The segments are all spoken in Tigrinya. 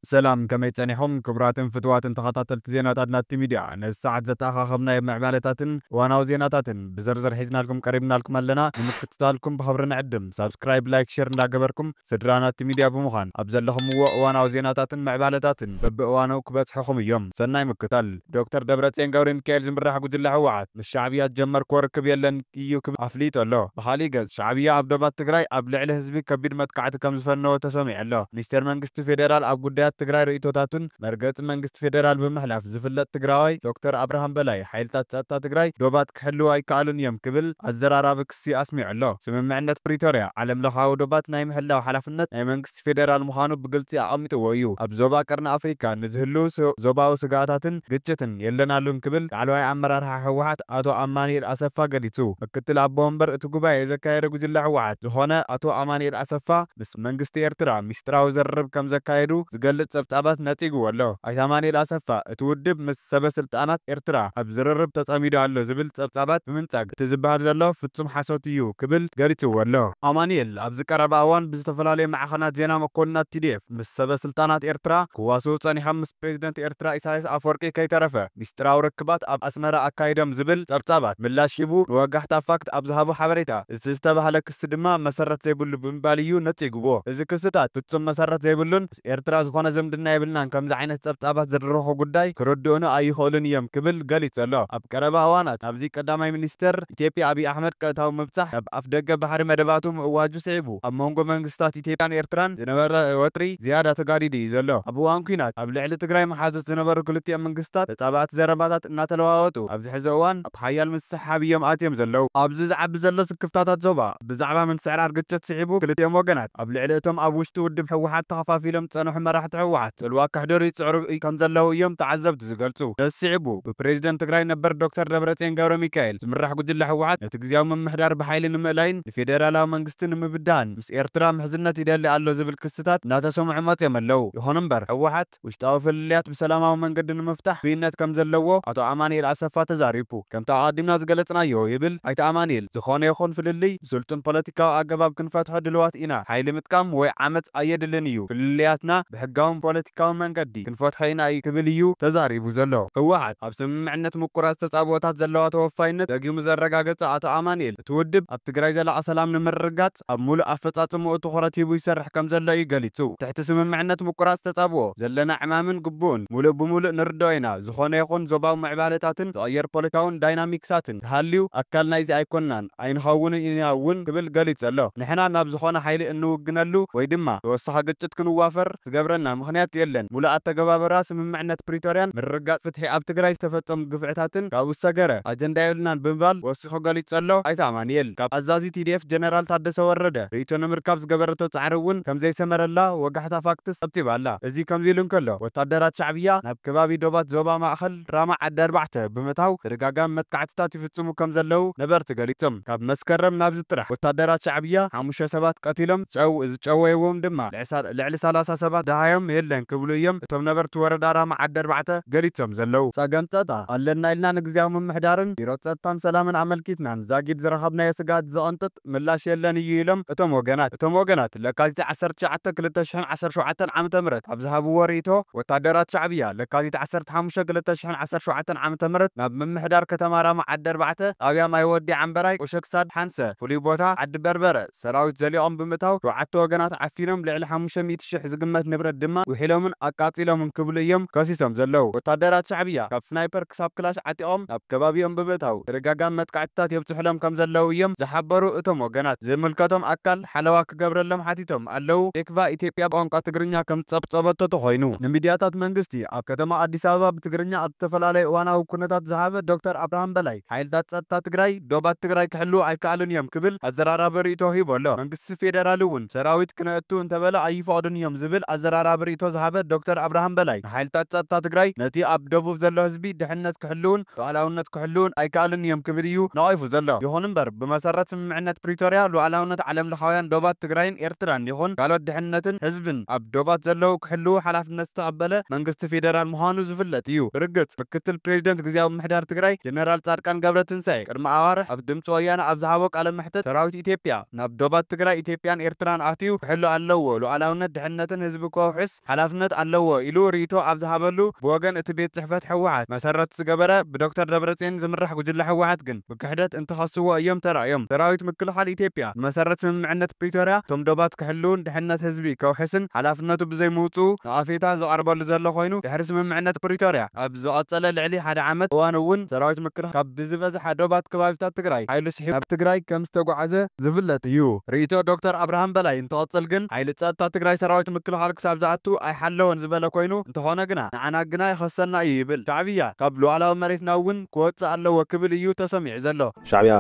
ሰላም፣ ከመይ ጸኒሕኩም ክቡራትን ፍትዋትን ተኸታተልቲ ዜናታት ናቲ ሚድያ? ነዚ ሰዓት ዘተኣኻኸብናዮ ምዕባለታትን እዋናዊ ዜናታትን ብዝርዝር ሒዝናልኩም ቀሪብናልኩም ኣለና። ንምክትታልኩም ብኽብሪ ንዕድም። ሳብስክራይብ፣ ላይክ፣ ሼር እንዳገበርኩም ስድራ ናቲ ሚድያ ብምዃን ኣብ ዘለኹምዎ እዋናዊ ዜናታትን ምዕባለታትን በብእዋኑ ክበጽሑኹም እዮም። ሰናይ ምክታል። ዶክተር ደብረጽዮን ገብረ ሚካኤል ዝምራሕ ጉጅለ ህወሓት ምስ ሻዕብያ ዝጀመርክዎ ርክብ የለን እዩ ክብል ኣፍሊጡ ኣሎ። ብኻሊእ ገጽ፣ ሻዕብያ ኣብ ዶባት ትግራይ ኣብ ልዕሊ ህዝቢ ከቢድ መጥቃዕቲ ከም ዝፈነወ ተሰሚዑ ኣሎ። ሚኒስቴር መንግስቲ ፌዴራል ኣብ ጉዳያት ትግራይ ርእይቶታቱን መርገጺ መንግስቲ ፌዴራል ብምሕላፍ ዝፍለጥ ትግራዋይ ዶክተር ኣብርሃም በላይ፣ ሓይልታት ጸጥታ ትግራይ ዶባት ክሕልው ኣይከኣሉን እዮም ክብል ኣዘራራቢ ክሲ ኣስሚዑ ኣሎ። ስምምዕነት ፕሪቶርያ ዓለም ለኻዊ ዶባት ናይ ምሕላው ሓላፍነት ናይ መንግስቲ ፌዴራል ምዃኑ ብግልጺ ኣቐሚጥዎ እዩ። ኣብ ዞባ ቀርኒ ኣፍሪካ ንዝህልው ዞ-፣ ዞባዊ ስግኣታትን ግጭትን የለናሉን ክብል ላዕለዋይ ኣመራርሓ ህወሓት ኣቶ ኣማኑኤል ኣሰፋ ገሊጹ። ምክትል ኣቦ ወንበር እቲ ጉባኤ ዘካየደ ጉጅለ ህወሓት ዝኾነ ኣቶ ኣማኑኤል ኣሰፋ ምስ መንግስቲ ኤርትራ ሚስጥራዊ ዝርርብ ከም ዘካየዱ ዝገልጽ ጸብጻባት ነጺግዎ ኣሎ። ኣይተ ኣማኑኤል ኣሰፋ እቲ ውድብ ምስ ሰበ ስልጣናት ኤርትራ ኣብ ዝርርብ ተጸሚዱ ኣሎ ዝብል ጸብጻባት ብምንጻግ እቲ ዝበሃል ዘሎ ፍጹም ሓሶት እዩ ክብል ገሊጽዎ ኣሎ። ኣማኑኤል ኣብዚ ቀረባ እዋን ብዝተፈላለዩ ማዕኸናት ዜና መኮንናት ቲ ዲ ኤፍ ምስ ሰበ ስልጣናት ኤርትራ ክዋስኡ ጸኒሖም ምስ ፕሬዚደንት ኤርትራ ኢሳያስ ኣፈወርቂ ከይተረፈ ሚስጥራዊ ርክባት ኣብ ኣስመራ ኣካይዶም ዝብል ጸብጻባት ምላሽ ሂቡ፣ ንወጋሕታ ፋክት ኣብ ዝሃቦ ሓበሬታ እቲ ዝተባህለ ክሲ ድማ መሰረት ዘይብሉ ብምባል እዩ ነጺግዎ። እዚ ክስታት ፍጹም መሰረት ዘይብሉን ምስ ኤርትራ ዝኾነ ዝምድና የብልናን፣ ከምዚ ዓይነት ጸብጻባት ዝድርኹ ጉዳይ ክርድኡኒ ኣይኽእሉን እዮም ክብል ገሊጹ ኣሎ። ኣብ ቀረባ እዋናት ኣብዚ ቀዳማይ ሚኒስተር ኢትዮጵያ ኣብይ ኣሕመድ ቀጥታዊ ምብጻሕ ናብ ኣፍደገ ባሕሪ መደባቱ ምእዋጁ ስዒቡ፣ ኣብ መንጎ መንግስታት ኢትዮጵያን ኤርትራን ዝነበረ ወጥሪ ዝያዳ ተጋዲዱ እዩ ዘሎ። ኣብ እዋን ኲናት ኣብ ልዕሊ ትግራይ መሓዙት ዝነበሩ ክልቲኦም መንግስታት ተጻባእቲ ዘረባታት እናተለዋወጡ ኣብዚ ሕዚ እዋን ኣብ ሓያል ምስሕሓብ እዮም ኣትዮም ዘለዉ። ኣብዚ ዝዓቢ ዘሎ ስክፍታታት ዞባ ብዛዕባ ምንስዕራር ግጭት ስዒቡ ክልቲኦም ወገናት ኣብ ልዕሊ እቶም ኣብ ውሽጢ ውድብ ህወሓት ተኸፋፊሎም ዝጸንሑ መራሕቲ ህወሓት ጽልዋ ከሕድሩ ይጽዕሩ ከም ዘለዉ እዮም ተዓዘብቲ ዝገልጹ። ነዚ ስዒቡ ብፕሬዚደንት ትግራይ ነበር ዶክተር ደብረጽዮን ገብረ ሚካኤል ዝምራሕ ጉጅለ ህወሓት ነቲ ግዝያዊ ምምሕዳር ብሓይሊ ንምእላይን ንፌዴራላዊ መንግስቲ ንምብዳህን ምስ ኤርትራ ምሕዝነት ይደሊ ኣሎ ዝብል ክስታት እናተሰምዑ መጽዮም ኣለዉ። ይኹን እምበር ህወሓት ውሽጣዊ ፍልልያት ብሰላማዊ መንገዲ ንምፍታሕ ድልውነት ከም ዘለዎ ኣቶ ኣማኑኤል ኣሰፋ ተዛሪቡ። ከምቲ ኣቐዲምና ዝገለጽናዮ ይብል ኣይተ ኣማኑኤል፣ ዝኾነ ይኹን ፍልልይ ብስልጡን ፖለቲካዊ ኣገባብ ክንፈትሖ ድልዋት ኢና። ሓይሊ ምጥቃም ወይ ዓመጽ ኣየድልን እዩ። ፍልልያትና ብሕጋውን ፖለቲካውን መንገዲ ክንፈትሖ ኢና እዩ ክብል እዩ ተዛሪቡ ዘሎ። ህወሓት ኣብ ስምምዕነት ምቁራጽ ተጻብኦታት ዘለዋ ተወፋይነት ደጊሙ ዘረጋገጸ ኣቶ ኣማኑኤል፣ እቲ ውድብ ኣብ ትግራይ ዘላቒ ሰላም ንምርግጋጽ ኣብ ሙሉእ ኣፈጻጽምኡ ትኹረት ሂቡ ይሰርሕ ከም ዘሎ እዩ ገሊጹ። ትሕቲ ስምምዕነት ምቁራጽ ተጻብኦ ዘለና ዕማምን ግቡእን ሙሉእ ብሙሉእ ንርድኦ ኢና። ዝኾነ ይኹን ዞባዊ ምዕባለታትን ዝቕየር ፖለቲካውን ዳይናሚክሳትን ክሃልዩ ኣካል ናይዚ ኣይኮንናን፣ ኣይንኸውንን ኢና እውን ክብል ገሊጹ ኣሎ። ንሕና ናብ ዝኾነ ሓይሊ እንውግነሉ ወይ ድማ ተወሳኺ ግጭት ክንዋፈር ዝገብረና ምኽንያት የለን። ሙሉእ ኣተገባብራ ስምምዕነት ፕሪቶርያን ምርግጋጽ ፍትሒ ኣብ ትግራይ ዝተፈጸሙ ግፍዕታትን ካብኡ ዝሰገረ ኣጀንዳ የብልናን ብምባል ወሲኹ ገሊጹ ኣሎ ኣይተ ኣማኑኤል። ካብ ኣዛዚ ቲ ዲ ኤፍ ጀነራል ታደሰ ወረደ ርእይቶ ንምርካብ ዝገበረቶ ጻዕሪ እውን ከም ዘይሰመረላ ወጋሕታ ፋክትስ ጸብጺባ ኣላ። እዚ ከምዚ ኢሉ እንከሎ፣ ወታደራት ሻዕብያ ናብ ከባቢ ዶባት ዞባ ማእኸል ራማ ዓዲ ኣርባዕተ ብምእታው ተደጋጋሚ መጥቃዕትታት ይፍጽሙ ከም ዘለዉ ነበርቲ ገሊጾም። ካብ መስከረም ናብዚ ጥራሕ ወታደራት ሻዕብያ ሓሙሽተ ሰባት ቀቲሎም፣ ዝጨው-፣ ዝጨወይዎም ድማ ልዕሳ-፣ ልዕሊ ሰላሳ ሰባት ደሃዮም የለን ክብሉ እዮም እቶም ነበርቲ ወረዳ ራማ ዓዲ ኣርባዕተ ገሊጾም ዘለዉ። ጸገም ጸጥታ ኣለና ኢልና ንግዝያዊ ምምሕዳርን ቢሮ ጸጥታን ሰላምን ኣመልኪትና ንዛጊድ ዝረኸብናዮ ስግኣት ዘቐንጥጥ ምላሽ የለን እዩ ኢሎም እቶም ወገናት። እቶም ወገናት ለካቲት ዓሰርተ ትሽዓተ ክልተ ሽሕን ዓሰርተ ሸውዓተን ዓመተ ምህረት ኣብ ዝሃብዎ ርእይቶ፣ ወታደራት ሻዕብያ ለካቲት ዓሰርተ ሓሙሽተ ክልተ ሽሕን ዓሰርተ ሸውዓተን ዓመተ ምህረት ናብ ምምሕዳር ከተማ ራማ ዓዲ ኣርባዕተ ጣብያ ማይ ወዲ ዓምበራይ ቁሸክሳድ ሓንሰ ፍሉይ ቦታ ዓዲ በርበረ ሰራዊት ዘሊቖም ብምእታው ሸውዓተ ወገናት ዓፊኖም ልዕሊ ሓሙሽተ ሚእቲ ሽሕ ዝግመት ንብረት ድማ ውሒሎምን ኣቃጺሎምን ክብሉ እዮም ከሲሶም ዘለዉ። ወታደራት ሻዕብያ ካብ ስናይፐር ክሳብ ክላሽ ዓጢቖም ናብ ከባቢኦም ብምእታው ተደጋጋሚ መጥቃዕትታት የብጽሑሎም ከም ዘለዉ እዮም ዝሓበሩ እቶም ወገናት። ዝምልከቶም ኣካል ሓለዋ ክገብረሎም ሓቲቶም ኣለዉ። ቴክቫ ኢትዮጵያ ብቋንቋ ትግርኛ ከም ዝጸብጸበቶ ተኾይኑ። ንሚድያታት መንግስቲ ኣብ ከተማ ኣዲስ ኣበባ ብትግርኛ ኣብ ዝተፈላለዩ እዋናዊ ኩነታት ዝሃበ ዶክተር ኣብርሃም በላይ፣ ሓይልታት ጸጥታ ትግራይ ዶባት ትግራይ ክሕልዉ ኣይከኣሉን እዮም ክብል ኣዘራራቢ ርእይቶ ሂቡ ኣሎ። መንግስቲ ፌዴራል እውን ሰራዊት ክነእቱ እንተበለ ኣይፈቕዱን እዮም ዝብል ኣዘራራቢ ርእይቶ ዝሃበ ዶክተር ኣብርሃም በላይ፣ ንሓይልታት ጸጥታ ትግራይ ነቲ ኣብ ደቡብ ዘሎ ህዝቢ ድሕነት ክሕልውን ሉዓላውነት ክሕልውን ኣይከኣሉን እዮም ክብል እዩ ነቒፉ ዘሎ። ይኹን እምበር፣ ብመሰረት ስምምዕነት ፕሪቶርያ፣ ሉዓላውነት ዓለም ለኻውያን ዶባት ትግራይን ኤርትራን ይኹን ካልኦት ድሕነትን ህዝብን ኣብ ዶባት ዘለዉ ክሕልዉ ሓላፍነት ዝተቐበለ መንግስቲ ፌዴራል ምዃኑ ዝፍለጥ እዩ። ብርግጽ፣ ምክትል ፕሬዚደንት ግዝያዊ ምምሕዳር ትግራይ ጀነራል ጻድቃን ገብረትንሳኤ ቅድሚ ኣዋርሕ ኣብ ድምፂ ወያነ ኣብ ዝሃቦ ቃለ መሕትት፣ ሰራዊት ኢትዮጵያ ናብ ዶባት ትግራይ ኢትዮጵያን ኤርትራን ኣትዩ ክሕሉ ኣለዎ፣ ሉዓላውነት ድሕነትን ህዝቢ ከውሕስ ሓላፍነት ኣለዎ ኢሉ ርእይቶ ኣብ ዝሃበሉ፣ ብወገን እቲ ቤት ጽሕፈት ህወሓት መሰረት ዝገበረ ብዶክተር ደብረጽዮን ዝምራሕ ጉጅለ ህወሓት ግን ብክሕደት እንትኸስዎ እዮም ተራእዮም። ሰራዊት ምክልኻል ኢትዮጵያ ብመሰረት ስምምዕነት ፕሪቶርያ እቶም ዶባት ክሕልውን ድሕነት ህዝቢ ከውሕስን ሓላፍነቱ ብዘይምውፅኡ ነቐፌታ ዝቐርበሉ ዘሎ ኮይኑ፣ ድሕሪ ስምምዕነት ፕሪቶርያ ኣብ ዝቐጸለ ልዕሊ ሓደ ዓመት እዋን እውን ሰራዊት ምክልኻል ካብ ብዝበዝሓ ዶባት ከባቢታት ትግራይ ሓይሉ ስሒቡ ናብ ትግራይ ከም ዝተጓዓዘ ዝፍለጥ እዩ። ርእይቶ ዶክተር ኣብርሃም በላይ እንትቐጽል ግን፣ ሓይሊ ጸጥታ ትግራይ ሰራዊት ምክልኻል ክሳብ ዝኣቱ ኣይሓለወን ዝበለ ኮይኑ፣ እንተኾነ ግና ንዓና ግና ይኸሰና እዩ ይብል። ሻዕብያ ካብ ሉዓላዊ መሬትና እውን ክወጽእ ኣለዎ ክብል እዩ ተሰሚዑ ዘሎ። ሻዕብያ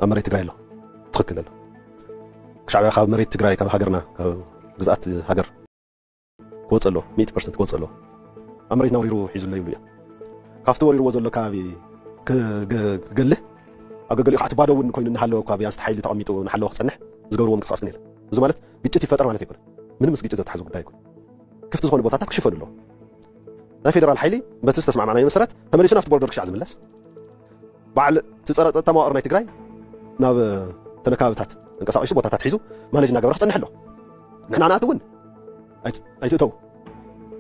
ኣብ መሬት ትግራይ ኣሎ። ትኽክል ኣሎ። ሻዕብያ ካብ መሬት ትግራይ፣ ካብ ሃገርና፣ ካብ ግዝኣት ሃገር ክወፅእ ኣሎ። ሚእቲ ፐርሰንት ክወፅእ ኣሎ። ኣብ መሬትና ወሪሩ ሒዙ ኣሎ ይብሉ እዮም። ካብቲ ወሪርዎ ዘሎ ከባቢ ክገ- ክገልህ፣ ኣብ ገገሊኡ ከዓ እቲ ባዶ እውን ኮይኑ እናሃለወ እኳ ቢያንስ እቲ ሓይሊ ተቐሚጡ እናሃለወ ክፀንሕ ዝገብርዎ ምንቅስቃስ ግን የለን። እዚ ማለት ግጭት ይፈጠር ማለት ኣይኮነ። ምንም ምስ ግጭት ዘተሓዙ ጉዳይ ኣይኮነ። ክፍቲ ዝኾኑ ቦታታት ክሽፈኑ ኣለዎ። ናይ ፌደራል ሓይሊ በቲ ዝተስማዕማዕናዮ መሰረት ተመሊሱ ናብቲ ቦርደር ክሻዕ ዝምለስ፣ በዓል እቲ ፀረ ፀጥታ መዋቕር ናይ ትግራይ ናብ ተነካብታት ተንቀሳቂሱ ቦታታት ሒዙ ማኔጅ እናገበረ ክፀንሕ ኣሎ። ንሕና ንኣት እውን ኣይት- ኣይትእተው፣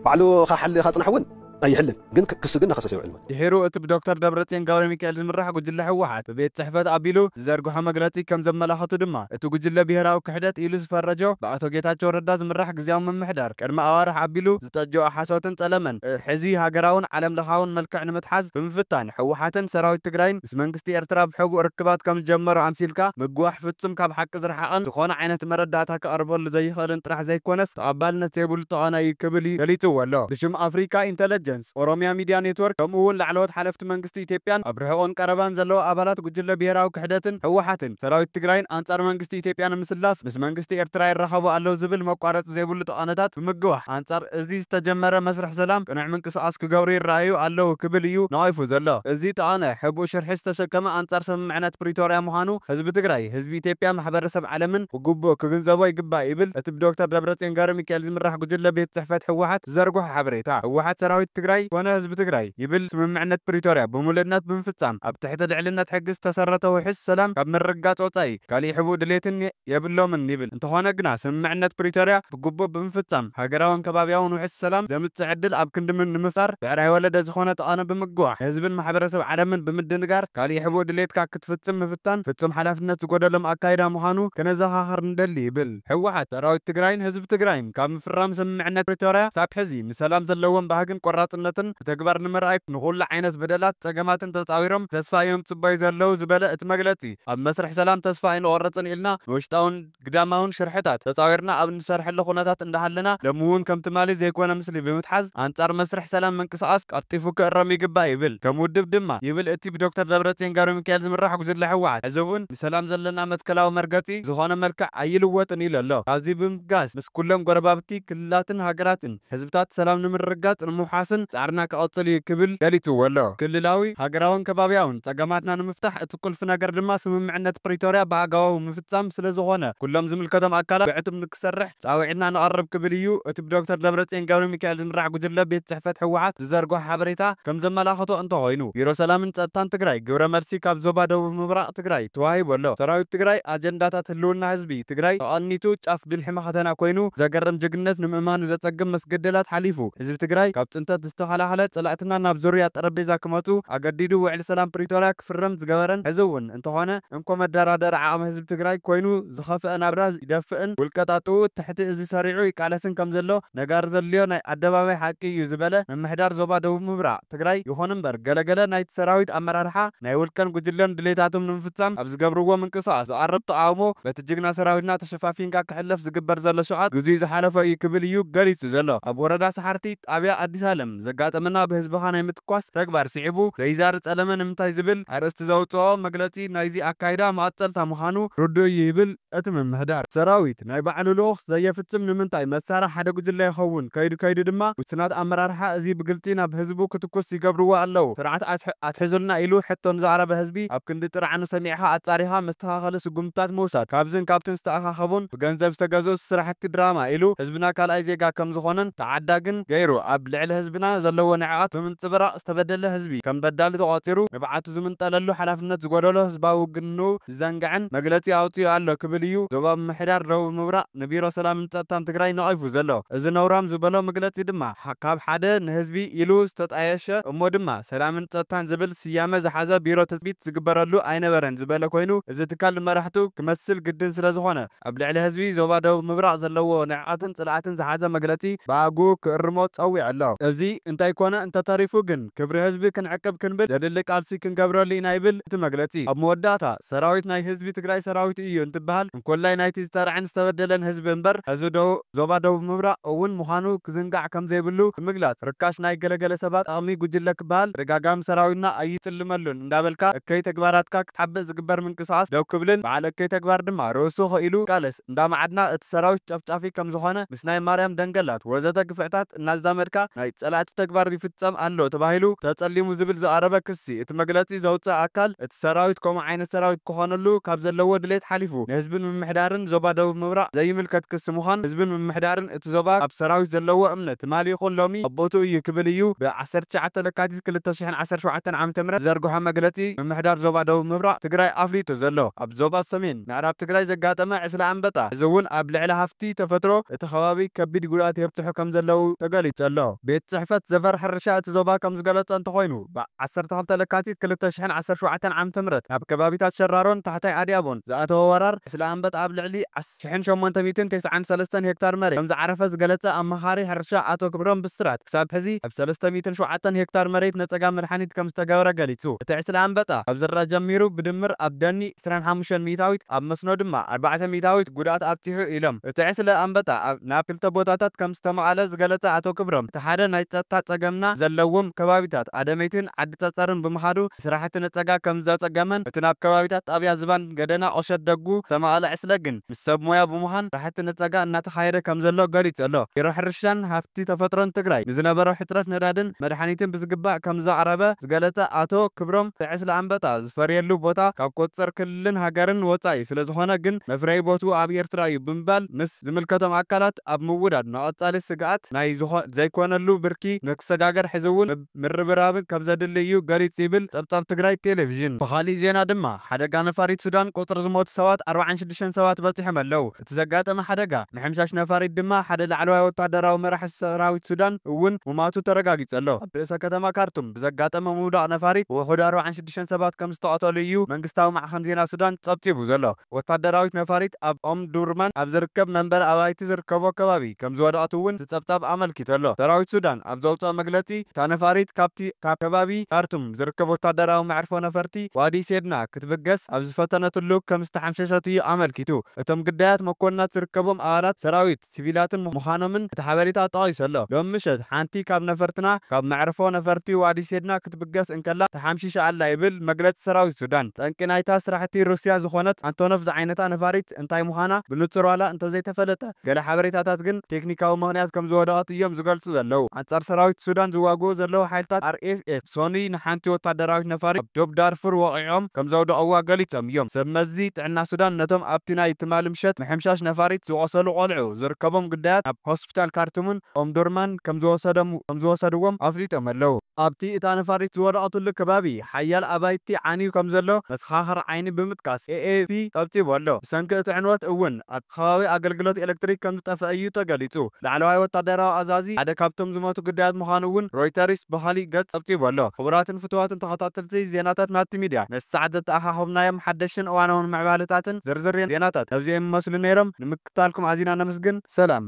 ባዕሉ ካሓሊ ካፅናሕ እውን ኣይሕልን፣ ግን ክሲ ግን ናኸሰስ ይውዕል ማለት። ድሒሩ እቲ ብዶክተር ደብረጽዮን ገብረ ሚካኤል ዝምራሕ ጉጅለ ህወሓት ብቤት ጽሕፈት ኣቢሉ ዝዘርግሖ መግለጺ ከም ዘመላኸቱ ድማ፣ እቲ ጉጅለ ብሄራዊ ክሕደት ኢሉ ዝፈረጆ ብኣቶ ጌታቸው ረዳ ዝምራሕ ግዝያዊ ምምሕዳር ቅድሚ ኣዋርሕ ኣቢሉ ዝጠጀኦ ሓሶትን ጸለመን፣ እ፣ ሕዚ ሃገራውን ዓለም ለኻውን መልክዕ ንምትሓዝ ብምፍታን፣ ህወሓትን ሰራዊት ትግራይን ምስ መንግስቲ ኤርትራ ብሕቡእ ርክባት ከም ዝጀመሩ ኣምሲልካ ምግዋሕ ፍጹም ካብ ሓቂ ዝረሓቐን ዝኾነ ዓይነት መረዳእታ ክቐርበሉ ዘይኽእልን ጥራሕ ዘይኮነስ፣ ተቐባልነት ዘይብሉ ጠቐነ እዩ ክብል እዩ ገሊጽዎ ኣሎ። ብሽም ኣፍሪካ ኢንተለጀንስ፣ ኦሮሚያ ሚድያ ኔትወርክ፣ ከምኡ እውን ላዕለዎት ሓለፍቲ መንግስቲ ኢትዮጵያን ኣብ ርሑቕን ቀረባን ዘለዉ ኣባላት ጉጅለ ብሄራዊ ክሕደትን ህወሓትን ሰራዊት ትግራይን ኣንጻር መንግስቲ ኢትዮጵያ ንምስላፍ ምስ መንግስቲ ኤርትራ ይራኸቡ ኣለዉ ዝብል መቋረፂ ዘይብሉ ጠቐነታት ብምግዋሕ፣ ኣንጻር እዚ ዝተጀመረ መስርሕ ሰላም ቅኑዕ ምንቅስቃስ ክገብሩ ይረኣዩ ኣለዉ ክብል እዩ ነቒፉ ዘሎ። እዚ ጠቐነ ሕቡእ ሽርሒ ዝተሸከመ ኣንጻር ስምምዕነት ፕሪቶርያ ምዃኑ ህዝቢ ትግራይ፣ ህዝቢ ኢትዮጵያ፣ ማሕበረሰብ ዓለምን ብግቡእ ክግንዘቦ ይግባእ ይብል እቲ ብዶክተር ደብረጽዮን ገብረ ሚካኤል ዝምራሕ ጉጅለ ቤት ጽሕፈት ህወሓት ዝዘርግሖ ሓበሬታ። ህወሓት ሰራዊት ትግራይ ኮነ ህዝቢ ትግራይ ይብል። ስምምዕነት ፕሪቶርያ ብምሉእነት ብምፍጻም፣ ኣብ ትሕቲ ልዕልነት ሕጊ ዝተሰረተ ውሕስ ሰላም ካብ ምርግጋጽ ወጻኢ ካሊእ ሕቡእ ድሌትን የብሎምን ይብል። እንተኾነ ግና፣ ስምምዕነት ፕሪቶርያ ብግቡእ ብምፍጻም፣ ሃገራውን ከባቢያውን ውሕስ ሰላም ዘምጽእ ዕድል ኣብ ክንዲ ምን ንምፍጣር ብዕራይ ወለደ ዝኾነ ጠቐነ ብምግዋሕ፣ ንህዝብን ማሕበረሰብ ዓለምን ብምድንጋር፣ ካሊእ ሕቡእ ድሌትካ ክትፍጽም ምፍታን ፍጹም ሓላፍነት ዝጎደሎም ኣካይዳ ምዃኑ ከነዘኻኽር ንደሊ ይብል። ህወሓት ሰራዊት ትግራይን ህዝቢ ትግራይን ካብ ምፍራም ስምምዕነት ፕሪቶርያ ሳብ ሕዚ ንሰላም ዘለዎም ባህግን ቆራጽነትን ብተግባር ንምርኣይ ንኹሉ ዓይነት በደላት፣ ጸገማትን ተጻዊሮም ተስፋ እዮም ጽበዩ ዘለዉ ዝበለ እቲ መግለጺ፣ ኣብ መስርሕ ሰላም ተስፋ ኣይንቆርጽን ኢልና ንውሽጣውን ግዳማውን ሽርሕታት ተጻዊርና ኣብ እንሰርሐሉ ኩነታት እንዳሃለና፣ ሎሚ እውን ከም ትማሊ ዘይኮነ ምስሊ ብምትሓዝ ኣንጻር መስርሕ ሰላም ምንቅስቃስ ቀልጢፉ ክእረም ይግባእ ይብል። ከም ውድብ ድማ ይብል እቲ ብዶክተር ደብረጽዮን ገብረ ሚካኤል ዝምራሕ ጉጅለ ህወሓት፣ ሕዚ እውን ንሰላም ዘለና መትከላዊ መርገጺ ዝኾነ መልክዕ ኣይልወጥን ኢሉ ኣሎ። ካብዚ ብምብጋስ ምስ ኩሎም ጎረባብቲ ክልላትን ሃገራትን ህዝብታት ሰላም ንምርግጋጽ ንምውሓስን ጻዕርና ክቐጽል እዩ ክብል ገሊጽዎ ኣሎ። ክልላዊ፣ ሃገራውን ከባቢያውን ጸገማትና ንምፍታሕ እቲ ቁልፊ ነገር ድማ ስምምዕነት ፕሪቶርያ ብኣግባቡ ምፍጻም ስለ ዝኾነ፣ ኩሎም ዝምልከቶም ኣካላት ብዕቱብ ንክሰርሕ ጻውዒትና ንቐርብ ክብል እዩ እቲ ብዶክተር ደብረጽዮን ገብረ ሚካኤል ዝምራሕ ጉጅለ ቤት ጽሕፈት ህወሓት ዝዘርግሖ ሓበሬታ ከም ዘመላኸቶ እንተኾይኑ፣ ቢሮ ሰላምን ጸጥታን ትግራይ ግብረ መልሲ ካብ ዞባ ደቡብ ምብራቕ ትግራይ ተዋሂቡ ኣሎ። ሰራዊት ትግራይ ኣጀንዳታት ህልውና ህዝቢ ትግራይ ተቐኒቱ ጫፍ ብልሒ መኸተና ኮይኑ፣ ዘገርም ጅግንነት ንምእማኑ ዘጸግም መስገደላት ሓሊፉ፣ ህዝቢ ትግራይ ካብ ጽንተት ዝተኸላኸለ ጸላእትና ናብ ዙርያ ጠረጴዛ ክመጹ ኣገዲዱ ውዕሊ ሰላም ፕሪቶርያ ክፍረም ዝገበረን፣ ሕዚ እውን እንተኾነ እንኮ መደራደሪ ዓቕሚ ህዝቢ ትግራይ ኮይኑ ዝኸፍአ ናብራ ይደፍእን ውልቀ ጣጥኡ ትሕቲ እዚ ሰሪዑ ይቃለስን ከም ዘሎ ነጋሪ ዘድልዮ ናይ ኣደባባይ ሓቂ እዩ ዝበለ ምምሕዳር ዞባ ደቡብ ምብራቕ ትግራይ፣ ይኹን እምበር ገለገለ ናይቲ ሰራዊት ኣመራርሓ ናይ ውልቀን ጉጅለን ድሌታቶም ንምፍጻም ኣብ ዝገብርዎ ምንቅስቃስ ዝቐርብ ተቓውሞ በቲ ጅግና ሰራዊትና ተሸፋፊንካ ክሕለፍ ዝግበር ዘሎ ሸቓጥ ግዜኡ ዝሓለፎ እዩ ክብል እዩ ገሊጹ ዘሎ። ኣብ ወረዳ ሰሓርቲ ጣብያ ኣዲስ ኣለም ዘጋጠመና ብህዝብኻ ናይ ምትኳስ ተግባር ስዒቡ ዘይዛሪ ጸለመ ንምንታይ ዝብል ኣርእስቲ ዘውጽኦ መግለጺ ናይዚ ኣካይዳ መቐጸልታ ምዃኑ ርዱእ እዩ ይብል እቲ ምምሕዳር። ሰራዊት ናይ ባዕሉ ልኡኽ ዘየፍጽም ንምንታይ? መሳርሒ ሓደ ጉጅለ ይኸውን። ከይዱ ከይዱ ድማ ውሱናት ኣመራርሓ እዚ ብግልጺ ናብ ህዝቡ ክትኩስ ይገብርዎ ኣለዉ። ስርዓት ኣትሕ- ኣትሕዙልና ኢሉ ሕቶ ንዘቕረበ ህዝቢ ኣብ ክንዲ ጥርዓኑ ሰሚዕኻ ኣጻሪኻ መስተኻኸሊ ስጉምትታት ምውሳድ፣ ካብዝን ካብትን ዝተኣኻኸቡን ብገንዘብ ዝተገዝኡ ስራሕቲ ድራማ ኢሉ ህዝብና ካልኣይ ዜጋ ከም ዝኾነን ተዓዳግን ገይሩ ኣብ ልዕሊ ህዝቢ ዘለና ዘለዎ ንዕቐት ብምንጽብራቕ ዝተበደለ ህዝቢ ከም በዳሊ ተቖጺሩ ንብዓቱ ዝምንጠለሉ ሓላፍነት ዝጎደሎ ህዝባዊ ውግንኡ ዝዘንግዕን መግለጺ ኣውጺኡ ኣሎ ክብል እዩ ዞባ ምምሕዳር ደቡብ ምብራቕ ንቢሮ ሰላምን ጸጥታን ትግራይ ነቒፉ ዘሎ። እዚ ነውራም ዝበሎ መግለጺ ድማ ሓ-፣ ካብ ሓደ ንህዝቢ ኢሉ ዝተጣየሸ እሞ ድማ ሰላምን ጸጥታን ዝብል ስያመ ዝሓዘ ቢሮ ትጽቢት ዝግበረሉ ኣይነበረን ዝበለ ኮይኑ፣ እዚ ትካል ንመራሕቱ ክመስል ግድን ስለ ዝኾነ ኣብ ልዕሊ ህዝቢ ዞባ ደቡብ ምብራቕ ዘለዎ ንዕቐትን ጽልኣትን ዝሓዘ መግለጺ ብኣግኡ ክእርሞ ጸዊዑ ኣሎ። እዚ እንታይ ኮነ እንተተሪፉ ግን ክብሪ ህዝቢ ክንዕቅብ ክንብል ዘድሊ ቃልሲ ክንገብረሉ ኢና ይብል እቲ መግለጺ። ኣብ መወዳእታ ሰራዊት ናይ ህዝቢ ትግራይ ሰራዊት እዩ እንትበሃል እንኮላይ ናይቲ ዝጠርዐን ዝተበደለን ህዝቢ እምበር ህዝቢ ደቡ-፣ ዞባ ደቡብ ምብራቕ እውን ምዃኑ ክዝንጋዕ ከም ዘይብሉ ብምግላጽ ርካሽ ናይ ገለገለ ሰባት ጠቕሚ ጉጅለ ክበሃል ተደጋጋሚ ሰራዊትና ኣይጥልመሉን እንዳበልካ እከይ ተግባራትካ ክትሓብእ ዝግበር ምንቅስቓስ ደው ክብልን በዓል እከይ ተግባር ድማ ርእሱ ኽኢሉ ቃለስ እንዳመዓድና እቲ ሰራዊት ጨፍጫፊ ከም ዝኾነ ምስ ናይ ማርያም ደንገላት ወዘተ ግፍዕታት እናዛመድካ ናይ ጸላእቲ ተግባር ይፍጸም ኣሎ ተባሂሉ ተጸሊሙ ዝብል ዝቐረበ ክሲ እቲ መግለጺ ዘውጽእ ኣካል እቲ ሰራዊት ከምኡ ዓይነት ሰራዊት ክኾነሉ ካብ ዘለዎ ድሌት ሓሊፉ ንህዝብን ምምሕዳርን ዞባ ደቡብ ምብራቕ ዘይምልከት ክሲ ምዃን ህዝብን ምምሕዳርን እቲ ዞባ ኣብ ሰራዊት ዘለዎ እምነት ትማሊ ይኹን ሎሚ ኣብ ቦትኡ እዩ ክብል እዩ ብ ዓሰርተ ትሽዓተ ለካቲት ክልተ ሽሕን ዓሰርተ ሸውዓተን ዓመተ ምህረት ዝዘርግሖ መግለጺ ምምሕዳር ዞባ ደቡብ ምብራቕ ትግራይ ኣፍሊጡ ዘሎ። ኣብ ዞባ ሰሜን ምዕራብ ትግራይ ዘጋጠመ ዕስለ ኣንበጣ እዚ እውን ኣብ ልዕሊ ሃፍቲ ተፈጥሮ እቲ ከባቢ ከቢድ ጉድኣት የብፅሑ ከም ዘለዉ ተገሊጹ ኣሎ። ቤት ጽሕፈት ዘፈር ሕርሻ እቲ ዞባ ከም ዝገለጸ እንተኾይኑ፣ ብ ዓሰርተ ክልተ ለካቲት ክልተ ሽሕን ዓሰርተ ሸውዓተን ዓመተ ምህረት ናብ ከባቢታት ሸራሮን ታሕታይ ኣድያቦን ዝኣተወ ወራር ዕስለ ኣንበጣ ኣብ ልዕሊ ዓስ-፣ ሽሕን ሸሞንተ ሚእትን ተስዓን ሰለስተን ሄክታር መሬት ከም ዝዓረፈ ዝገለጸ ኣማኻሪ ሕርሻ ኣቶ ክብሮም ብስራት፣ ክሳብ ሕዚ ኣብ ሰለስተ ሚእትን ሸውዓተን ሄክታር መሬት ነጸጋ መድሓኒት ከም ዝተገበረ ገሊጹ። እቲ ዕስለ ኣንበጣ ካብ ዝረኣ ጀሚሩ ብድምር ኣብ ደኒ ዕስራን ሓሙሽተን ሚእታዊት፣ ኣብ መስኖ ድማ ኣርባዕተ ሚእታዊት ጉድኣት ኣብጺሑ ኢሎም። እቲ ዕስለ ኣንበጣ ኣብ፣ ናብ ክልተ ቦታታት ከም ዝተመቐለ ዝገለጸ ኣቶ ክብሮም፣ እቲ ሓደ ናይ ጸጥታ ጸገምና ዘለዎም ከባቢታት ኣደመይትን ዓዲ ጸጸርን ብምኻዱ ስራሕቲ ነጸጋ ከም ዘጸገመን፣ እቲ ናብ ከባቢታት ጣብያ ዝባን ገደና ቁሸት ደጉ ዝተመቐለ ዕስለ ግን ምስ ሰብ ሞያ ብምዃን ስራሕቲ ነጸጋ እናተኻየደ ከም ዘሎ ገሊጹ ኣሎ። ቢሮ ሕርሻን ሃፍቲ ተፈጥሮን ትግራይ ንዝነበሮ ሕጽረት ነዳድን መድሓኒትን ብዝግባእ ከም ዘቕረበ ዝገለጸ ኣቶ ክብሮም፣ እቲ ዕስለ ኣንበጣ ዝፈርየሉ ቦታ ካብ ቁጽጽር ክልልን ሃገርን ወጻኢ ስለ ዝኾነ ግን መፍረዪ ቦትኡ ኣብ ኤርትራ እዩ ብምባል ምስ ዝምልከቶም ኣካላት ኣብ ምውዳድ ንቐጻሊ ስግኣት ናይ ዝኾ-፣ ዘይኮነሉ ብርኪ ንክሰጋገር ሕዚ እውን ምርብራብን ከም ዘድሊ እዩ ገሊጹ ይብል ጸብጻብ ትግራይ ቴሌቪዥን። ብኻሊእ ዜና ድማ ሓደጋ ነፋሪት ሱዳን ቁጽሪ ዝሞቱ ሰባት ኣርባዓን ሽዱሽተን ሰባት በጺሖም ኣለዉ። እቲ ዘጋጠመ ሓደጋ ምሕምሻሽ ነፋሪት ድማ ሓደ ላዕለዋይ ወታደራዊ መራሒ ሰራዊት ሱዳን እውን ምማቱ ተረጋጊጹ ኣሎ። ኣብ ርእሰ ከተማ ካርቱም ብዘጋጠመ ምውዳቕ ነፋሪት ውሑድ ኣርባዓን ሽዱሽተን ሰባት ከም ዝተቐተሉ እዩ መንግስታዊ ማዕኸን ዜና ሱዳን ጸብጺቡ ዘሎ። ወታደራዊት ነፋሪት ኣብ ኦምዱርማን ኣብ ዝርከብ መንበሪ ኣባይቲ ዝርከቦ ከባቢ ከም ዝወደቐት እውን እቲ ጸብጻብ ኣመልኪቱ ኣሎ። ሰራዊት ሱዳን ኣብ ዘውጽኦ መግለጺ፣ እታ ነፋሪት ካብቲ ካብ ከባቢ ካርቱም ዝርከብ ወታደራዊ መዕርፎ ነፈርቲ ዋዲ ሴድና ክትብገስ ኣብ ዝፈተነትሉ ከም ዝተሓምሸሸት እዩ ኣመልኪቱ። እቶም ግዳያት መኮንናት ዝርከቦም ኣባላት ሰራዊት ሲቪላትን ምዃኖምን እቲ ሓበሬታ ጠቒሱ ኣሎ። ሎሚ ምሸት ሓንቲ ካብ ነፈርትና ካብ መዕርፎ ነፈርቲ ዋዲ ሴድና ክትብገስ እንከላ ተሓምሺሻ ኣላ ይብል መግለጺ ሰራዊት ሱዳን። ጠንቂ ናይታ ስራሕቲ ሩስያ ዝኾነት ኣንቶኖቭ ዝዓይነታ ነፋሪት እንታይ ምዃና ብንጹር ዋላ እንተዘይተፈለጠ፣ ገለ ሓበሬታታት ግን ቴክኒካዊ ምኽንያት ከም ዝወደቐት እዮም ዝገልጹ ዘለዉ። ኣንጻር ሰራዊት ሱዳን ዝዋግኡ ዘለዉ ሓይልታት ኣር ኤስ ኤፍ ሶኒ ንሓንቲ ወታደራዊት ነፋሪት ኣብ ዶብ ዳርፉር ወቒዖም ከም ዘውደቐዋ ገሊጾም እዮም። ሰብ መዚ ጥዕና ሱዳን ነቶም ኣብቲ ናይ ትማሊ ምሸት ምሕምሻሽ ነፋሪት ዝቖሰሉ ቆልዑ ዝርከቦም ግዳያት ናብ ሆስፒታል ካርቱምን ኦምዱርማን ከም ዝወሰዶም-፣ ከም ዝወሰድዎም ኣፍሊጦም ኣለዉ። ኣብቲ እታ ነፋሪት ዝወደቐትሉ ከባቢ ሓያል ኣባይቲ ዓንዩ ከም ዘሎ መሰኻኽር ዓይኒ ብምጥቃስ ኤ ኤ ፒ ጸብጺቡ ኣሎ። ብሰንኪ እቲ ዕንወት እውን ኣብቲ ከባቢ ኣገልግሎት ኤሌክትሪክ ከም ዝጠፍአ እዩ ተገሊጹ። ላዕለዋይ ወታደራዊ ኣዛዚ ሓደ ካብቶም ዝሞቱ ግዳያት ምዃኑ እውን ሮይተርስ ብኻሊእ ገጽ ጸብጺቡ ኣሎ። ክቡራትን ፍቱዋትን ተኸታተልቲ ዜናታት ናቲ ሚድያ፣ ነቲ ሰዓት ዘተኣኻኸብናዮም ሓደሽትን እዋናውን ምዕባለታትን ዝርዝር ዜናታት ነዚኦም ይመስሉ ነይሮም። ንምክትታልኩም ኣዚና ነመስግን። ሰላም።